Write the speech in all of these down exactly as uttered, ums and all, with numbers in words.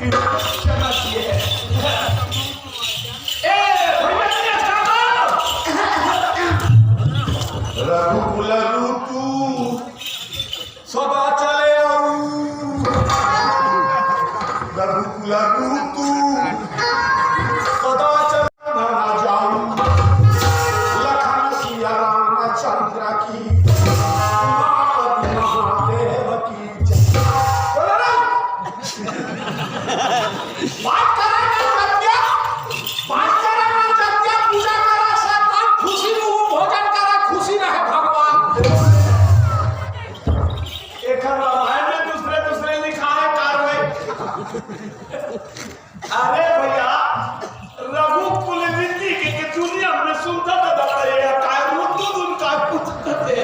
चलत हे। ए, भैया, ये का बा? रघुकुल ऋतु सदा चले आऊ। रघुकुल ऋतु सदा चले ना जाऊ। लखन सिया रामचंद्र की, उमापति महादेव की जय। बोलो रे। बात करा ना सत्य, बात करा ना सत्य, पूजा करा शैतान, खुशी में वो भोजन करा, खुशी रहे भगवान। एकर रामायण में दूसरे दूसरे लिखा है कार्रवाई। अरे भैया, रघुकुल रीति के, के दुनिया में सुनता था दादा, ये काय ऋतु दुन का कुछ कते।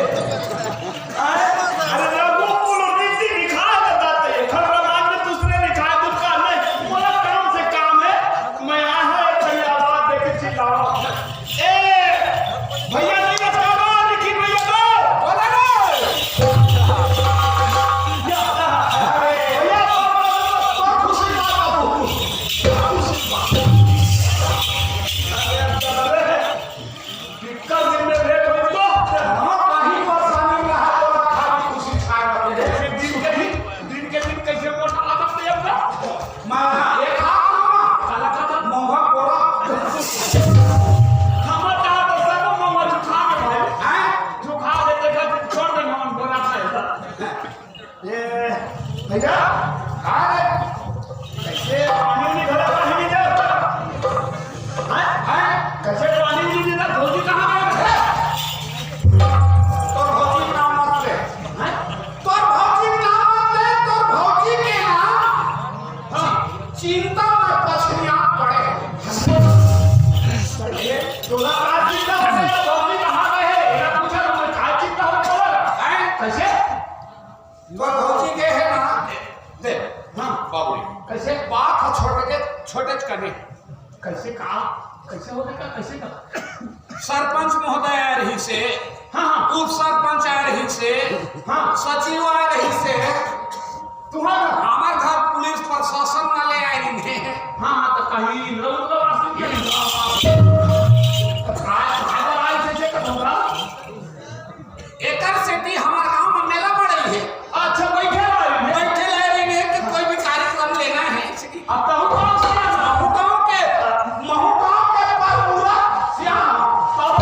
अरे रघुकुल रीति लिखा है दादा, ये खंड रामायण में दूसरे लिखा है, दुन का नहीं। बोला काम से काम है, मैं आया है भैया, आवाज देके चिल्लाओ। ए, भैया जी, का बात लिखी भैया को? बोला रे। अरे, भैया, तो, तो, तो खुशी बात बाबू। खुशी बात। अरे, दिक्कत दिन में लेट हो तो, हाँ, कहीं परेशानी ना है, तो खाली खुशी छा रहे। दिन के दिन, दिन के दिन कैसे मोटा आदत है अपना? मारा एक हाथ मामा, काला काला मोंघा बोरा। हमर कहा तो सब मोंघा जुखा के भाई। हैं? जुखा के देखा तो छोड़ दे मोहन बोरा खाए। ये भैया, कहाँ है? कैसे पानी नहीं भरा, पानी नहीं जाता? हैं? हैं? कैसे पानी नहीं देता? भौजी कहाँ गए? तो भौजी नाम मत ले। हैं? तोर भौजी के नाम मत ले, तोर भौजी के नाम। हाँ, चिंता में पछिया पड़े। ये तोला का चिंता हो गया? भौजी कहाँ गए? एला पूछा तो मैं का चिंता हो गया? हैं? कैसे? तोर भौजी के है ना? दे, दे। हाँ। बाबू। कैसे? बात है छोटे के, छोटे कने। कैसे का? कैसे होने का? कैसे का? सरपंच महोदय आए रहिसे, हाँ, हाँ। उप सरपंच आए रहिसे, हाँ। सचिव आए रहिसे, तुम्हारा? हमार घर पुलिस प्रशासन ना ले आए रहिसे। हाँ, हाँ, तो कहीं इंद्र उंद्र वासी के इंद्र वासी। तो काय, काय आए थे जे करूँगा? एकर सेती हमर गांव में मेला पड़े हे। अच्छा, बैठे ला रही है। बैठे ला रही है कि कोई भी कार्यक्रम लेना है। अब कहूँ गाँव से आना। महू गाँव के, महू गाँव के पर पूरा सियान। अब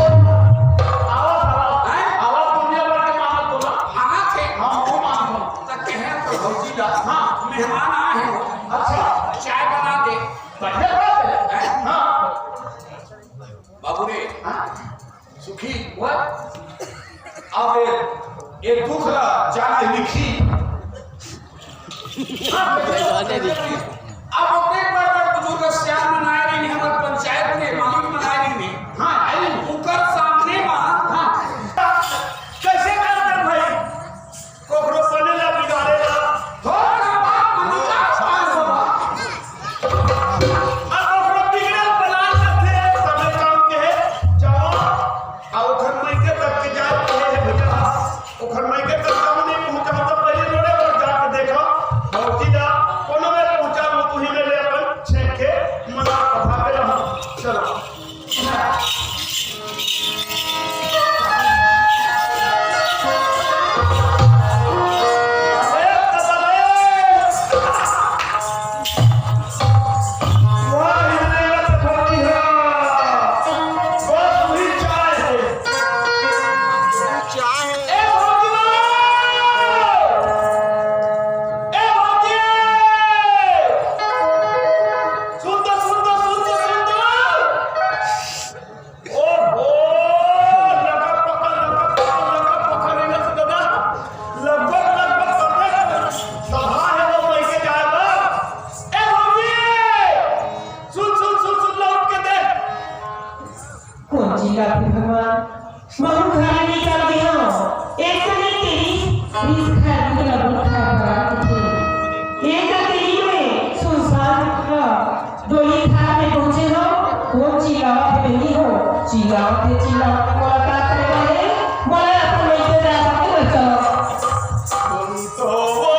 आवाज, आवाज। हैं? आवाज दुनिया भर के मानत बोला। मानत है? हाँ, वो मानत हो। त कहे तो भौजी ला, हाँ। मेहमान आए हैं। अच्छा। चाय बना दे। बढ़िया बात है। हैं? हाँ। बाबू रे। हाँ। सुखी, what? अब ये दुख ला जाने लिखी। अब ओते बड़ बड़ बुजुर्ग सियान मन आए रहिन, हमर पंचायत के मालिक मन आए रहिन। हाँ, आए रहिन। ओकर सामने मा, हाँ। कैसे करते भाई? कोकरो बने ला बिगाड़े ला। हो ना बाप, मनु का पास हो बा। अब कोकरो बिगड़ल बना करथे, समय काम के है, जाओ। आ ओखर मायके तक के जाए के है भैया। ओखर मायके तक जाओ, नहीं पहुंचा तो पहले रोड़े पर जाके देखो। भौजी जा, कोनो में पहुंचा, वो तू ही ले ले अपन छेक के, मना पठा के रहो। चलो। ओहो, लकत पकल, लकत पकल, लकत पकल, लकत पकल, लगभग, लगभग सभे सभा है वो पैसे जाए ला। ए भौजी, सुन, सुन, सुन, सुन, लौट के देख। कौन चिल्लाथे भगवान? महू घर ले निकल गे हंव। एक कनी तेरी रिस खाए के लगन खाए बर आथे। एक कनी में सुनसान घर। डोली खाट में पहुंचे हो, वो चिल्लावत हे बहिनी हो, चिल्लावत हे, चिल्लावत हे, मोला का करे बर हे, मोला अपन लइके जाए बर हे, चलो। तुम तो वो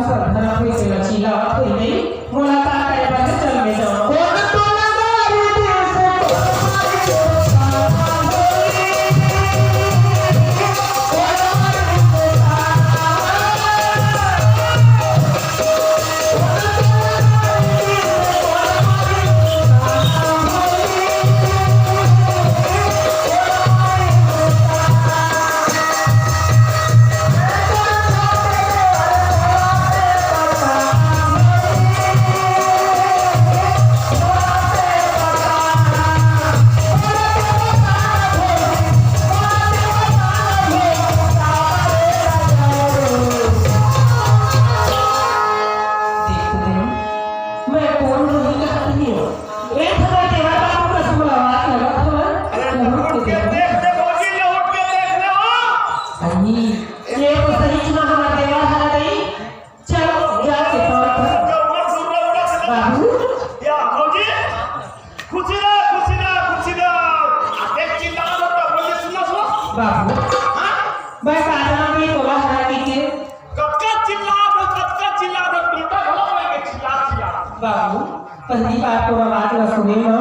सरधना कोई से लचीला कोई नहीं, मुलाकात करे बर चल में जाओ। देख तो दे, मैं कोन रोही कहत हँव। ए, थोड़ा देवर बाबू कस मोला बात लगत हवय। अरे, लहुट के देख। देख ले भौजी, लहुट के देख ले, हाँ। अरे, ये तो सही चुना हमर देवर हरा दई। चल, जाके तोड़ कर। बाबू। या, भौजी। खुशी रह, खुशी रह, खुशी रह। आ, देख, चिल्ला रहा था, भौजी, सुन ला, सुन ला। बाबू। हाँ? मैं का जाना नहीं तोला हरा के। कतका चिल्ला दो, कतका चिल्ला दो, टूटा घलो होए के चिल्ला, चिल्ला। बाबू, पहली बार तो आवाज ला सुने ना,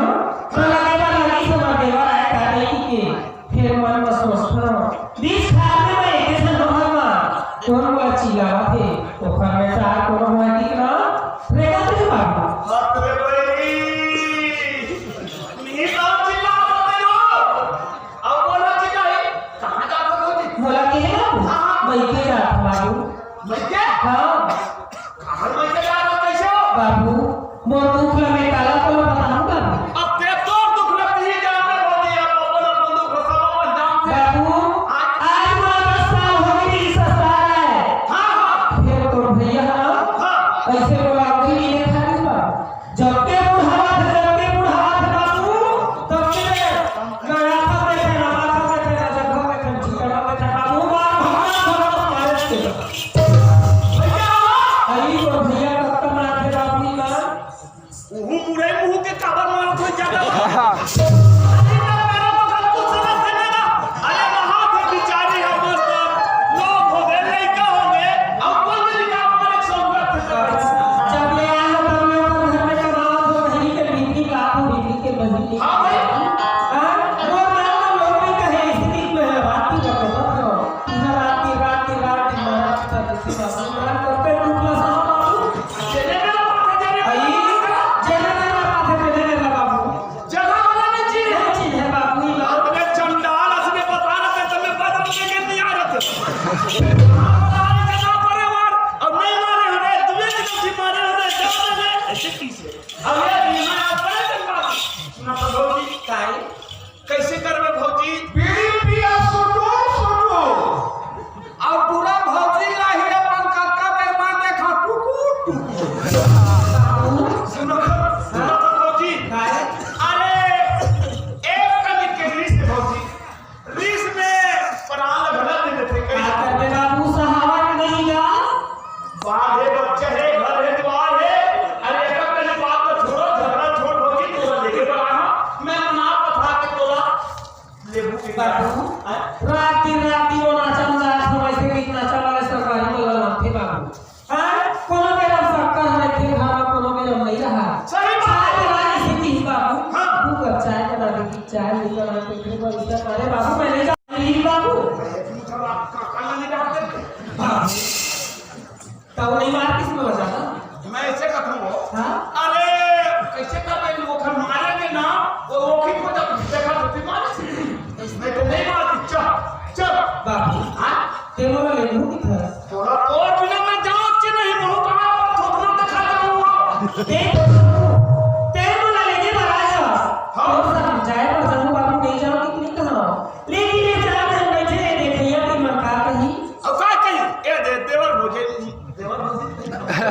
तो लगे बा लगी समझ देवा आए का नहीं के, फिर मन में सोचता, बीच खार में मैं एक जन रहूँगा, कौन वो चिल्लावत हे, तो घर में चार कौन हुआ दिख ना, रेगा थे बाबू। बाप रे भाई, नहीं बाप चिल्ला रहे हो। अब बोला जी भाई, कहाँ जात हो जी? बोला के है ना? हाँ, हाँ। मइके जात हूँ बाबू। मइके? हाँ। कहाँ मइके जात हो, कैसे हो? बाबू, मोर दुख ला मैं काला को बताऊँ बाबू। अब ते तोर दुख ला तही जानत हो जी, अब अपन, अपन दुख सब अपन जानत हो। बाबू, हाँ। आज मोर दस साल हो गई ससुराल आए। हाँ, हाँ। फिर तोर भैया ना, हाँ। कैसे बोला, वही नहीं देखा नहीं बाबू। जब के बुढ़ावा थे, जब के बुढ़ावा थे बाबू, तब के गया था देखे ना, माथा देखे ना, जगह देखे ना, ठिकाना देखे ना, बाबू, मार भगवान भगवान मारे थे। भैया! अरे, तो भैया कब तक मार थे बाबू, ये मार? उहू मुरई मुहू के काबर मारत हो ज्यादा? अरे, ना, मेरा बगल को समझ से ना। अरे, वहाँ थे बिचारी हमर सब लोग हो गए, लइका हो गए, अब कोई भी निकाल मारे, सब करते हैं। जब ले आए हो, तब ले अपन घर में कमाओ, तो बहिनी के बिजली का, तो बिजली के बहिनी। हाँ भाई। हाँ? वो नाम तो लोग नहीं कहे, इसी बीच में है, रात की कर दो, मत करो। इधर रात की, रात की, रात की, महाराज का दूसरी बात, महाराज करते हैं, टूटला साहब बाबू। जेने मेरा माथा, जेने आई, मेरा जेने मेरा माथा, जेने मेरा बाबू। जगह वाला नहीं चीज है। नहीं चीज है बाबू, ये बात। अपने चंडाल असने बता रहे थे, तुम्हें बदल के के नहीं आ रहे थे। हमारे का ना पड़े मार, अब नहीं मारे हो रे, तुम्हें की गलती मारे हो रे, जाओ रे, ऐसे कैसे? अब ये बीमा आता है चंडाल। सुना तो भौजी, काहे? कैसे करबे भौजी? बीड़ी पिया सुटू सुटू। अउ पूरा भौजी ला ही अपन कक्का बेर मा देखा टुकु टुकु। सुनो, सुनो तो भौजी। काहे? अरे, एक कनी के रिस भौजी। रिस में प्राण घला दे देथे। का करबे बाबू, सहावत नहीं गा। बात हे, बच्चा हे, घर हे, द्वार हे। अरे, एक कनी बात तो छोड़ो, झगड़ा छोड़ भौजी, तोला लेके बड़ा हाँ। मैं मना पठा के तोला लेबू के बाबू, हाँ? रात दिन, रात दिन वो नाचा मजा आज हम ऐसे गीत नाचा वाले सरकारी वाला नाम थे बाबू। हाँ? कोनो बेरा शक्कर हरे थे घर में, कोनो बेरा नहीं रहा। सही बात है। चाय वाला ऐसे थी बाबू। हाँ। तू कर चाय बना दे, कि चाय नहीं बना के फिर वो इधर, अरे बाबू, मैं नहीं जा-, नहीं बाबू। अरे, तू तो आप का-, काला नहीं डालते। बाबू। तब नहीं मार किस में बजा ना? मैं ऐसे कहता हूँ। हाँ? अरे, कैसे कर रहे लोग हम मारेंगे ना, वो, वो की को जब देखा तो फिर मारे। मैं तो नहीं मारती, चल, चल। बाबू, हाँ? ते मोला ले लूँ किधर? थोड़ा और बिना मैं जाऊँ कि नहीं, बहुत बड़ा बात थोपना दिखा जाऊँगा। ते तो, ते मोला लेके बड़ा है। हाँ। तो समझाए पर जाऊँ बाबू, नहीं जाऊँ कि नहीं कहा। लेकिन ये चार दिन बैठे हैं, देखिए कि मन का कहीं। अब का कहीं? ए दे, देवर भौजी, देवर भौजी।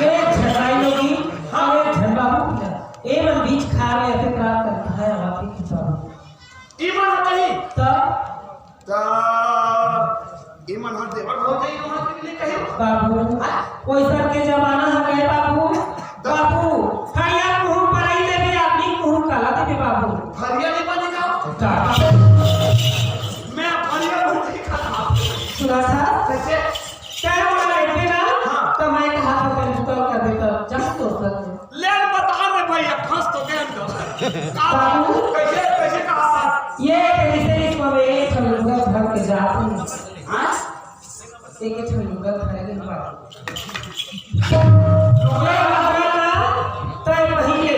ए झंडाई लोगी, हाँ, ए झंडा हो गया। ए मन बीच खा रहे थे, प्राप्त करता है, आप ही की बात। ई मन कहीं। त? त, ई मन हा देवर भौजी, ई मन हा कहीं। बाबू, हाँ? कोई सर के जमाना है गए बाबू। बाबू, हरिया मुँह पर आई देवे, आदमी मुँह काला देवे बाबू। हरिया नहीं बनेगा? का? मैं हरिया मुँह नहीं खाता। सुना था? कैसे? तैं मोला लेबे ना, हाँ। त मैं कहा था, बाबू, कैसे, कैसे कहा? ये कैसे इसको मैं एक ठन लुगा धर के जात हूँ। हाँ? एक ठन लुगा धर के बाबू। लुगा धर के तय पहिले,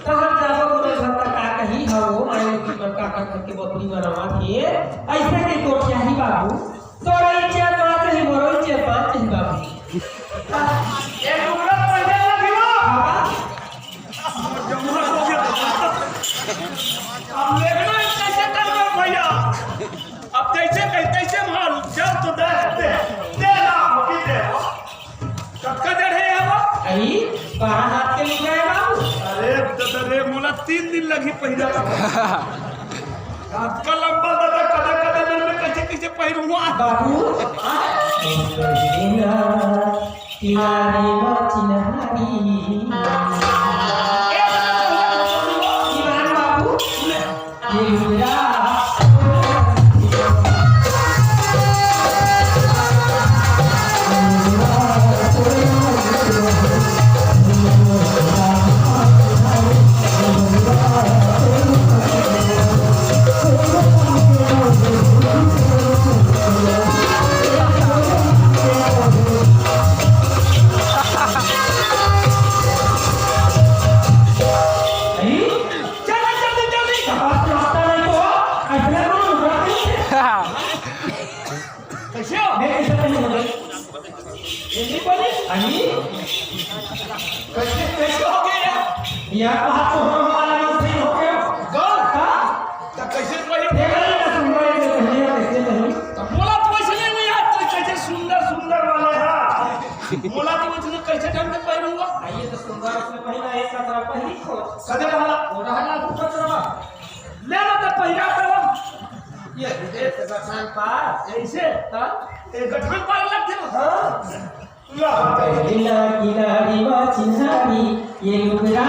तहर जाबो कोनो घर का का कही, हाँ, वो मारे की बड़का का घर के बपरी बनावा के, ऐसे के गोठिया ही बाबू। तोरा इज्जत बात ही, मोरो इज्जत बात ही बाबू। एक लुगा पहिले लगी हो। बाबा, अब देखना है कैसे करना है भैया। अब जैसे कह, तैसे मार, जब तो दे, दे, दे ना, अभी दे। कतका जड़ है यहाँ पर? अरे, बारह हाथ के लुगा है बाबू। अरे, दादा रे, मोला तीन दिन लगी पहिरा। आपका लंबा दादा, कदे, कदे दिन में कैसे, कैसे पहिरूंगा? बाबू, आ? किनारे मा चिन्हारी। ईमान बाबू, ये लुगरा। अरे, चल, चल, चल, चल, चल। रास्ता नहीं तो, ऐसा कौन लुगरा नहीं है? कैसे हो? मैं कैसे नहीं हूँ? ये नहीं बोली? अरे? कैसे, कैसे हो गया यार? यार, बात तो हम वाला में सही हो गया। गौर? हाँ? तो कैसे पहले देखा नहीं ना, सुन रहे थे, पहले कैसे नहीं? तो बोला तो वैसे नहीं हुई यार, तो कैसे सुंदर, सुंदर वाले, हाँ। बोला तो वैसे कैसे ढंग से पहनूंगा? आ, ये तो सुंदर इसमें पहना है, कतरा पहनी को। कदे रहला? वो रहला, वो कतरा। ले लो तो पहिरा करो। ये विदेश से गठान पार। ऐसे? हाँ? ये गठान पार लगते हो? हाँ। ला। पहला किनारी मा चिन्हारी, ये लुगरा